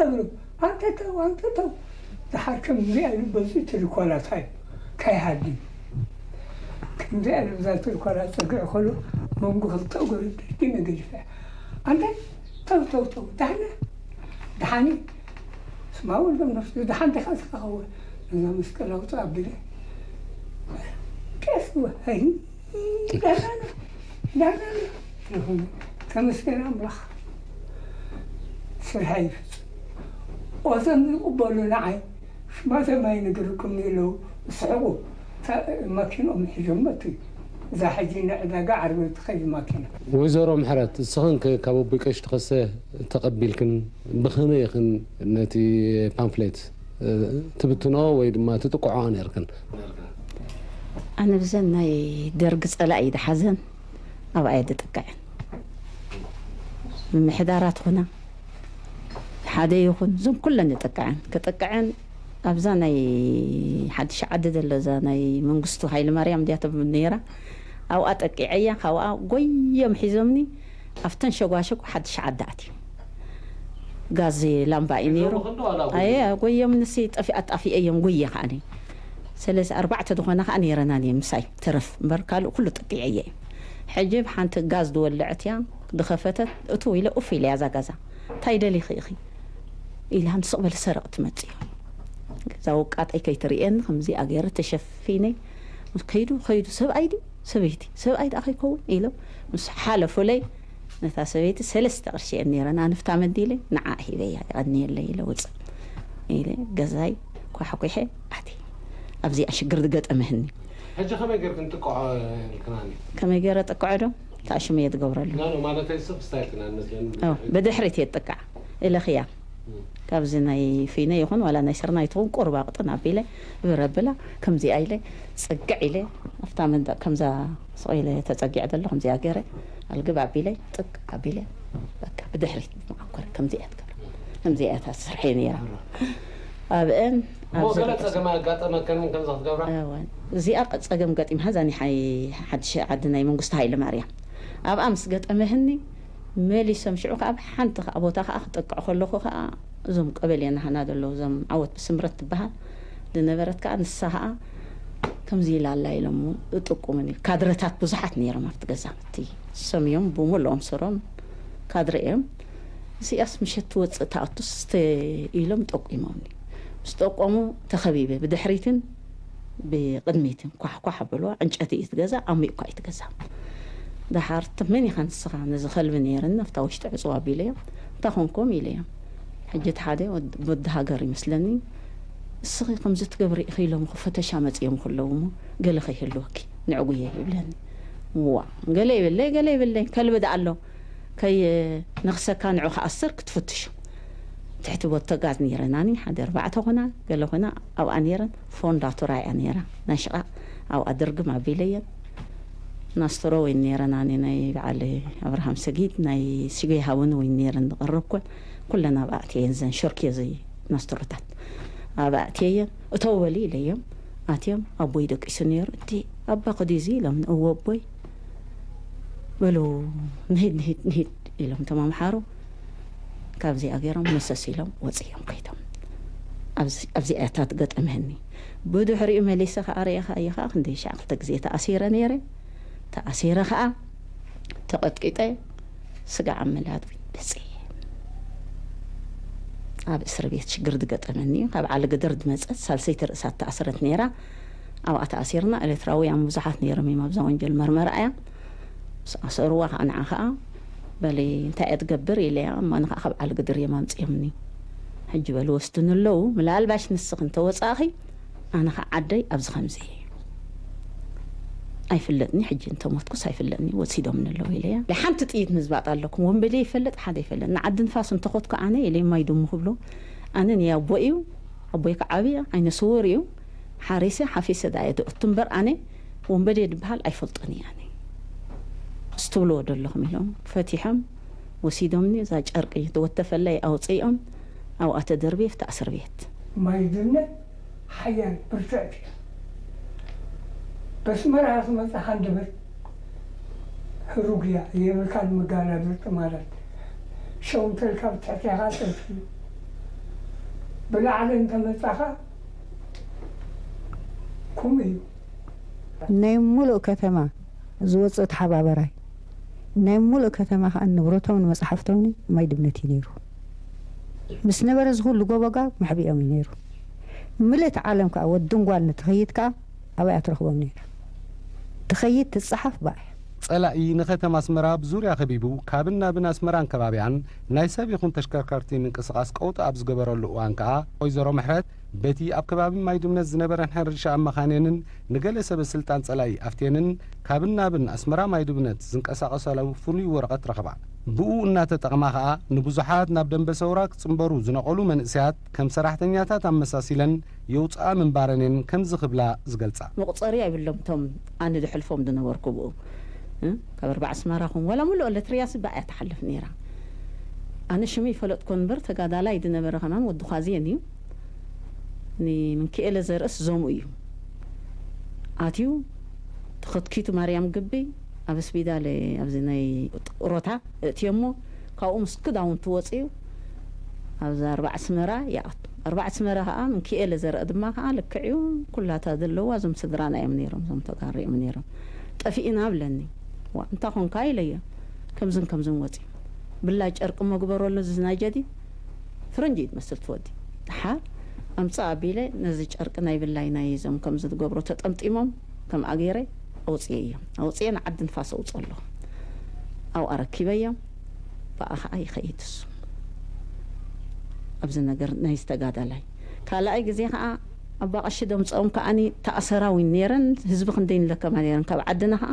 እብሉ ኣንተ ተው ኣንተ ተው ድሓር ከምዚኣ ኢሉ በዚ ትልኮላታ እዩ ከይሃድም ከምዚኣ ኢሉ ብዛ ትልኮላ ፀግዕ ከሎ መንጎ ክልተ እግሩ ደርጊመ ገዲፈ ኣንተ ተው ተው ተው ዳሕና ደሓኒ ስማ ወልዶም ነፍሱ ደሓን ዲኻ ዝኸኸወ ነዛ መስቀል ኣውፅእ ኣቢለ ቀስ በል ዳናና ዳናና ይኹን ተመስገን ኣምላኽ ስርሐ ይፍፅም ኦዘም ዝቕበሉ ንዓይ ሽማቶም ኣይነግርኩም ኢለው ዝስሕቑ ማኪንኦም ሒዞም መቱ እዛ ሕጂ ንዕዳጋ ዓርቢ ትኸይድ ማኪና ወይዘሮ ምሕረት እስኽን ከ ካብ ኣቦይ ቀሺ ተኸስተ ተቐቢልክን ብኸመይ ኢኽን ነቲ ፓምፍሌት ትብትንኦ ወይ ድማ ትጥቅዖ ነይርክን? ኣነ ብዘን ናይ ደርጊ ጸላኢ ዝሓዘን ኣብኣ እየ ዝጥቅዐን። ምምሕዳራት ኹና ሓደ ይኹን፣ እዞም ኩለን ይጥቅዐን። ክጥቅዐን ኣብዛ ናይ ሓድሽ ዓዲ ዘሎ፣ እዛ ናይ መንግስቱ ሃይለ ማርያም እንድያ ትብል ነይራ። ኣብኣ ጠቂዐያ፣ ካብኣ ጎዮም ሒዞምኒ ኣብተን ሸጓሸጉ ሓድሽ ዓዲ ኣትዩ። ጋዝ ላምባ እዩ ነይሩ። ሒዞም ከለዉ ዋላ ጎዮም? ኣየ፣ ጎዮም ንሲ ጠፊ-፣ ኣጣፊኤ እዮም ጎየ ከዓኒ። ስለዚ ኣርባዕተ ዝኾና ከኣ ነይረናን እየን ምሳይ ትረፍ እምበር ካልእ ኩሉ ጥቂዐየ እዩ። ሕጂ ብሓንቲ ጋዝ ዝወለዐት እያ፣ ዝኸፈተት፣ እትው ኢለ ኡፍ ኢለ እያ እዛ ገዛ። እንታይ ደሊኺ ኢኺ? ኢላ ንስቕ በለ ሰረቕ ትመጽእ እያ። ገዛ ውቃጠይ ከይትርእየኒ ከምዚኣ ገይረ ተሸፊነ። ከይዱ፣ ከይዱ፣ ሰብኣይ ድዩ? ሰበይቲ? ሰብኣይ ደኣ ከይከውን? ኢሎም ምስ ሓለፉለይ፣ ነታ ሰበይቲ ሰለስተ ቅርሺ እየን ነይረን። ኣንፍታ መዲለ ንዓ ሂበያ፣ የቐንየለይ ኢለ ውፅእ ኢለ ገዛይ ኳሕኲሐ ኣትየ። ኣብዚኣ ሽግር ዝገጠመህኒ። ሕጂ ከመይ ጌርክን ጥቅዖ ኢልክናኒ? ከመይ ገይረ ጥቅዖ ዶ? ተኣሽሙ እየ ዝገብረሉ። ኖ፣ ኖ፣ ማለተይ ሰብ ስታይል ክና ንመስለኒ። ኦ፣ ብድሕሪት እየ ዝጥቃዕ። እለኽያ። እም። ካብዚ ናይ ፊነ ይኹን ዋላ ናይ ስርናይ ትኹን ቁሩብ ኣቕጥን ኣቢለ፣ ብረብላ፣ ከምዚኣ ኢለ፣ ጽግዕ ኢለ፣ ኣብታ መንደቕ ከምዛ ስቕ ኢለ ተጸጊዐ ዘሎ ከምዚኣ ገይረ፣ ኣልግብ ኣቢለ፣ ጥቅ ኣቢለ፣ በቃ ብድሕሪት መዓኮረ፣ ከምዚኣ ትገብር። ከምዚኣ እያ እታ ትሰርሐ ነይራ። ኣብአን እሞ ኣብዚ ገለ ክልተ ጸገም ኣጋጠመከን ከምዚ ክትገብራ? እወን። እዚኣ ቀ-፣ ጸገም ገጢምሃ እዛ ናይ ሓይ-፣ ሓድሽ ዓዲ ናይ መንግስቱ ሃይለ ማርያም። ኣብኣ ምስ ገጠመህኒ መሊሶም ሽዑ ከኣ ብሓንቲ ከኣ ቦታ ከኣ ክጥቅዕ ከለኹ ከኣ እዞም ቀበሌ ናህና ዘለዉ እዞም ዓወት ብስምረት ትበሃል ዝነበረት ከኣ ንሳ ከኣ ከምዚ ኢላ ኣላ ኢሎሞ እጥቁሙኒ። ካድረታት ብዙሓት ነይሮም ኣብቲ ገዛ። እቲ ሰም እዮም ብምልኦም ስሮም ካድረ እዮም። እዚኣስ ምሸት ትወጽእ ትኣቱስ ኢሎም ጠቂሞምኒ። ምስ ጠቆሙ ተኸቢበ ብድሕሪትን ብቕድሚትን ኳሕ ኳሕ ኣብልዋ። ዕንጨቲ እዩ እቲ ገዛ፣ ዓሚቕ እኳ እዩ እቲ ገዛ። ደሓር፣ "መን ኢኻ ንስኻ?" ነዚ ከልቢ ነይረኒ፣ ኣብታ ውሽጢ ዕጽዋ ኣቢለዮም። "እንታይ ኾንኩም?" ኢለዮም። ሕጂ እቲ ሓደ ወድ-፣ ወዲ ሃገር ይመስለኒ፣ "እስኺ ከምዚ ትገብሪ ኢኺ ኢሎም ክፈተሻ መጺኦም ከለዉ እሞ ገለ ከይህልወኪ ንዕጉየ" ይብለኒ። "እዋ፣ ገለ ይብለይ፣ ገለ ይብለይ፣ ከልቢ ደኣ ኣሎ፣ ከይነኽሰካ ንዑ ክኣስር ክትፍትሹ." ትሕቲ ቦተ ጋዝ ነይረናኒ፣ ሓደ ኣርባዕተ ኾና፣ ገለ ኾና ኣብኣ ነይረን። ፎንዳ ቱራ እያ ነይራ፣ ናይ ሽቓቕ ኣብኣ ድርግም ኣቢለየን። ናስትሮ ወይን ነይረናኒ፣ ናይ በዓል ኣብርሃም ሰጊድ፣ ናይ ስገይ ሃወን ወይን ነይረን ዝቐረብኩን። ኩለን ኣብኣ ኣእትየን፣ ዘን ሸርክዮ ዘይ ናስትሮታት ኣብኣ ኣእትየየን። "እተው በሊ" ኢለዮም። ኣትዮም፣ ኣቦይ ደቂሱ ነይሩ። "እቲ ኣባ ከድዩ እዚ?" ኢሎም፣ "እወ ኣቦይ" በሉ። "ንሂድ፣ ንሂድ፣ ንሂድ" ኢሎም እቶም ኣምሓሩ። ካብዚኣ ገይሮም መሰስ ኢሎም ወፂኦም ከይዶም። ኣብዚ-፣ ኣብዚኣ እያ እታ ትገጠመኒ። ብድሕሪኡ መሊሰ ከዓ ርኤኻ እየ ከዓ ክንደይ ሻዕ ክልተ ግዜ ተኣሲረ ነይረ። ተኣሲረ ከዓ ተቐጥቂጠ ስጋዕ ኣብ ምላድ በፅየ። ኣብ እስር ቤት ሽግር ዝገጠመኒ እዩ። ካብ ዓሊ ግድር ዝመፀት ሳልሰይቲ ርእሳ ተኣስረት ነይራ። ኣብኣ ተኣሲርና። ኤርትራውያን ብዙሓት ነይሮም እዮም ኣብዛ ወንጀል መርመራ እያ። ምስ ኣሰሩዋ ከዓ ንዓ ከዓ በሊ እንታይ እየ ትገብር ኢለያ። እሞ ኣነ ከዓ ካብ ዓሊ ግድር እዮም ኣምፅኦምኒ። ሕጂ በሉ ወስዱኒ ኣለዉ። ምናልባሽ ንስኺ እንተወፃእኺ ኣነ ከዓ ዓደይ ኣብዚ ከምዚ እየ። ኣይፍለጥኒ ሕጂ እንተሞትኩስ ኣይፍለጥኒ፣ ወሲዶምኒ ኣለዉ ኢለያ። ሓንቲ ጥይት ምዝባጥ ኣለኩም። ወንበዴ ይፈልጥ ሓደ ይፈልጥ። ንዓዲ ንፋስ እንተኾትኩ ኣነ ኢለ ማይ ድሙ ክብሎ። ኣነ ንያቦ እዩ፣ ኣቦይ ከዓ ዓብየ ዓይነ ስውር እዩ። ሓሪሰ ሓፊሰ ዳየ ድእቱ እምበር ኣነ ወንበዴ ድበሃል ኣይፈልጦን እየ ኣነ። እሱ ትብልዎ ደለኹም ኢሎም ፈቲሖም ወሲዶምኒ። እዛ ጨርቂ ዝወተፈለይ ኣውፅኦም ኣብኣ ተደርብየ ኣብታ እስር ቤት። ማይ ድነ ሓያል ብርትዕቲ እያ። በስመራ ዝመጻ ሃንደበት ህሩግ እያ፣ የብልካን መጋናድርቲ ማለት። ሸው እንተልካ ብትሕቴኻ ጥርፊ እዩ። ብላዕሊ እንተመጻኻ፣ ከምኡ እዩ። ናይ ሙሉእ ከተማ ዝወጽእ ተሓባበራይ፣ ናይ ሙሉእ ከተማ ከኣ ንብረቶምን መጽሓፍቶምን ማይ ድብነት እዩ ነይሩ። ምስ ነበረ እዚ ኩሉ ጎቦ ጋብ መሕቢኦም እዩ ነይሩ። ምልእቲ ዓለም ከኣ ወድን ጓልን ትኸይድ ከኣ ኣብኣ ትረኽቦም ነይራ። ትኸይድ ትጸሓፍ ብኣ እያ። ጸላኢ ንከተማ ኣስመራ ብዙርያ ከቢቡ፣ ካብን ናብን ኣስመራን ከባቢኣን ናይ ሰብ ይኹን ተሽከርካርቲ ምንቅስቓስ ቀውጢ ኣብ ዝገበረሉ እዋን ከኣ፣ ወይዘሮ ምሕረት በቲ ኣብ ከባቢ ማይ ድብነት ዝነበረን ሕርሻ ኣመኻንየንን ንገለ ሰበ ስልጣን ጸላኢ ኣፍትየንን፣ ካብን ናብን ኣስመራ ማይ ድብነት ዝንቀሳቐሳሉ ፍሉይ ወረቐት ረኽባ። ብኡ እናተጠቕማ ከኣ ንብዙሓት ናብ ደንበ ሰውራ ክጽንበሩ ዝነቐሉ መንእሰያት ከም ሰራሕተኛታት ኣመሳሲለን የውጽኣ ምንባረን እየን ከምዚ ክብላ ዝገልጻ። መቑጸሪ የብሎም እቶም ኣነ ዝሕልፎም ዝነበርኩ ብኡ። እ? ካብ ኣርባዕ ኣስመራ ኹን ዋላ ሙሉእ ኤርትርያስ ብኣ እያ ትሓልፍ ነይራ። ኣነ ሽመይ ይፈለጥኮ እምበር ተጋዳላይ ዝነበረ ከማን ወዲ ዃዝየን እዩ። ንምንክኤለ ዘርእስ ዞምኡ እዩ። ኣትዩ ተኸትኪቱ ማርያም ግቢ ኣብ ስፒዳል ኣብዚ ናይ ሮታ እእትዮ እሞ ካብኡ ምስ ክዳውንቱ ወፅዩ ኣብዚ ኣርባዕ ኣስመራ ይኣቱ። ኣርባዕ ኣስመራ ከዓ ምንክኤለ ዘርእ ድማ ከዓ ልክዕ እዩ። ኩላታ ዘለዋ እዞም ስድራና እዮም ነይሮም፣ እዞም ተጋሩ እዮም ነይሮም። ጠፊእና ብለኒ። ዋ እንታይ ኾንካ ኢለዮ። ከምዝን ከምዝን ወፂ ብላይ ጨርቂ መግበረሉ እዚ ናይ ጀዲድ ፍረንጂ እዩ ትመስል ትወዲ። ደሓር ኣምፃእ ኣቢለ ነዚ ጨርቂ ናይ ብላይ ናይ እዞም ከምዚ ዝገብሮ ተጠምጢሞም ከም ኣገይረ ኣውፅኤ እዮም። ኣውፅኤ ንዓዲ ንፋስ ኣውፅኦ ኣለኹ። ኣብኡ ኣረኪበዮም። ብኣ ከዓ ይኸይድ እሱ ኣብዚ ነገር ናይ ዝተጋዳላይ። ካልኣይ ግዜ ከዓ ኣባ ቀሺ ደምፀኦም ከዓኒ ተኣሰራ እውን ነይረን። ህዝቢ ክንደይ ንለከማ ነይረን ካብ ዓድና ከዓ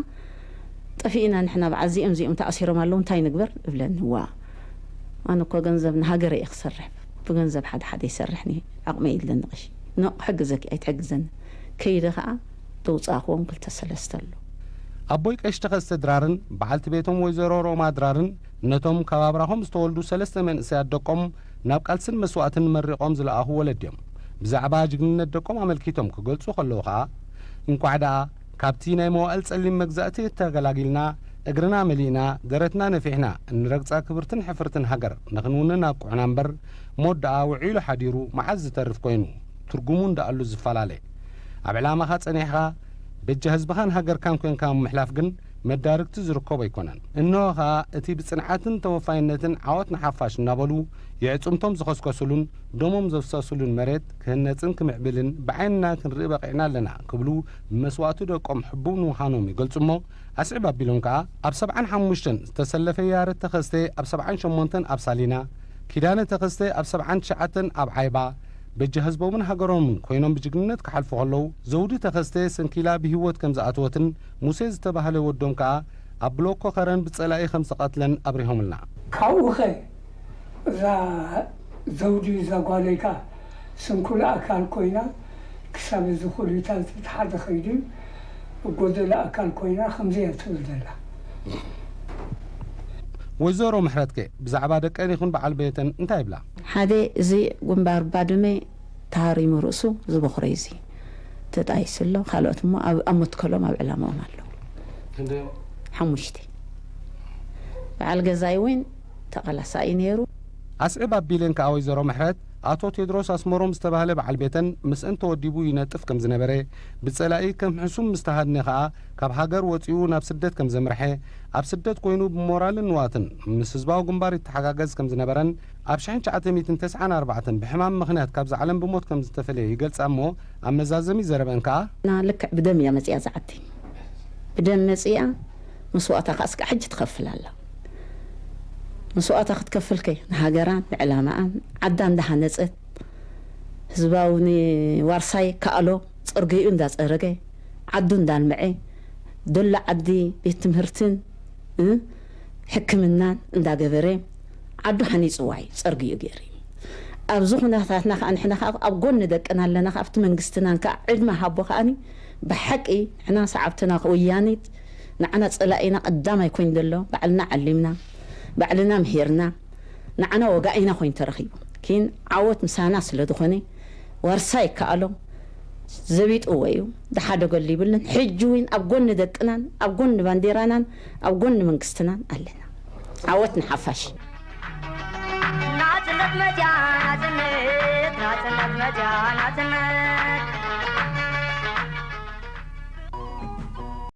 ጠፊእና ንሕና በዓል እዚኦም እዚኦም ተኣሲሮም ኣለዉ እንታይ ንግበር እብለኒ። ዋ ኣነ እኮ ገንዘብ ንሃገረ እየ ክሰርሕ ብገንዘብ ሓደ ሓደ ይሰርሕ ኒ ዓቕመ የለን ቀሺ ኖ ክሕግዘኪ ኣይትሕግዘኒ ከይደ ከዓ ተውፃእክዎም ክልተ ሰለስተ ኣሎ። ኣቦይ ቀሺ ተኸስተ ድራርን በዓልቲ ቤቶም ወይዘሮ ሮማ ድራርን ነቶም ካብ ኣብራኾም ዝተወልዱ ሰለስተ መንእሰያት ደቆም ናብ ቃልስን መስዋእትን መሪቖም ዝለኣኹ ወለድ እዮም። ብዛዕባ ጅግንነት ደቆም ኣመልኪቶም ክገልጹ ከለዉ ኸኣ እንቋዕ ደኣ ካብቲ ናይ መዋእል ጸሊም መግዛእቲ ተገላጊልና፣ እግርና መሊእና፣ ደረትና ነፊሕና እንረግጻ ክብርትን ሕፍርትን ሃገር ንኽንውንን ኣብቁዕና እምበር፣ ሞት ደኣ ውዒሉ ሓዲሩ መዓስ ዝተርፍ ኮይኑ፣ ትርጉሙ እንደኣሉ ዝፈላለ። ኣብ ዕላማኻ ጸኒሕኻ፣ በጃ ህዝብኻን ሃገርካን ኮንካ ምሕላፍ ግን መዳርግቲ ዝርከቦ ኣይኮነን። እንሆ ኸኣ እቲ ብጽንዓትን ተወፋይነትን ዓወት ንሓፋሽ እናበሉ የዕጽምቶም ዝኸስከሱሉን ደሞም ዘፍሰሱሉን መሬት ክህነጽን ክምዕብልን ብዓይንና ክንርኢ በቒዕና ኣለና ክብሉ ብመስዋእቲ ደቆም ሕቡእ ንምዃኖም ይገልጹ እሞ ኣስዕብ ኣቢሎም ከኣ ኣብ ሰብዓን ሓሙሽተን ዝተሰለፈ ያረድ ተኸስተ ኣብ ሰብዓን ሸሞንተን ኣብ ሳሊና ኪዳነ ተኸስተ ኣብ ሰብዓን ትሽዓተን ኣብ ዓይባ በጃ ህዝቦምን ሃገሮምን ኮይኖም ብጅግንነት ክሓልፉ ከለዉ ዘውዲ ተኸስተ ሰንኪላ ብህይወት ከም ዝኣተወትን ሙሴ ዝተባህለ ወዶም ከኣ ኣብ ብሎኮ ኸረን ብጸላኢ ከም ዝቐትለን ኣብሪሆምልና። ካብኡኸ እዛ ዘውዲ እዛ ጓለይካ ስንኩል ኣካል ኮይና ክሳብ እዚ ኩሊታት ሓደ ኸይዱ ጎደለ ኣካል ኮይና ከምዚ እያ ትብል ዘላ። ወይዘሮ ምሕረትከ ብዛዕባ ደቀን ይኹን በዓል ቤተን እንታይ ይብላ? ሓደ እዚ ግንባር ባድመ ተሃሪሙ ርእሱ ዝቦኽረይ እዚ ተጣይሱ ኣሎ። ካልኦት እሞ ኣብ ኣብ መትከሎም ኣብ ዕላማኦም ኣለዉ። ክንደዮም? ሓሙሽተ። በዓል ገዛይ እውን ተቓላሳኢ ነይሩ። ኣስዕብ ኣቢለን ከኣ ወይዘሮ ምሕረት ኣቶ ቴድሮስ ኣስመሮም ዝተባህለ በዓል ቤተን ምስእን ተወዲቡ ይነጥፍ ከም ዝነበረ ብጸላኢ ከም ሕሱም ምስ ተሃድነ ከኣ ካብ ሃገር ወጺኡ ናብ ስደት ከም ዘምርሐ ኣብ ስደት ኮይኑ ብሞራልን ንዋትን ምስ ህዝባዊ ግንባር ይተሓጋገዝ ከም ዝነበረን ኣብ ሽሕን ትሽዓተ ሚእትን ተስዓን ኣርባዕተን ብሕማም ምኽንያት ካብዛ ዓለም ብሞት ከም ዝተፈለየ ይገልጻ እሞ ኣብ መዛዘሚ ዘረበን ከኣ ና ልክዕ ብደም እያ መጺኣ ዝዓዲ ብደም መጺኣ መስዋእታ ከዓ እስካዕ ሕጂ ትኸፍል ኣላ። መስዋእታ ክትከፍል ከ ንሃገራን ንዕላማኣን ዓዳ እንዳሃነጸት ህዝባዊ ንዋርሳይ ከኣሎ ጸርገይኡ እንዳጸረገ ዓዱ እንዳልምዐ ደሎ ዓዲ ቤት ትምህርትን እ ሕክምናን እንዳገበረ ዓዱ ሓኒፅዋ እዩ ጸርግኡ ገይሩ እዩ። ኣብዚ ኩነታትና ከዓ ንሕና ከዓ ኣብ ጎኒ ደቅና ኣለና። ካብቲ መንግስትናን ከዓ ዕድመ ሃቦ ከዓኒ ብሓቂ ንሕና ሰዓብትና ወያኒት ንዓና ፀላኢና ቀዳማይ ኮይኑ ዘሎ ባዕልና ዓሊምና ባዕልና ምሂርና ንዓና ወጋኢና ኮይኑ ተረኺቡ ኪን ዓወት ምሳና ስለ ዝኾነ ዋርሳ ይከኣሎ ዘቢጥዎ እዩ። ዝሓደገሉ ይብልን። ሕጂ እውን ኣብ ጎኒ ደቅናን ኣብ ጎኒ ባንዴራናን ኣብ ጎኒ መንግስትናን ኣለና። ዓወት ንሓፋሽ። ናጽነት መጽያ ናጽነት ናጽነት መጽያ ናጽነት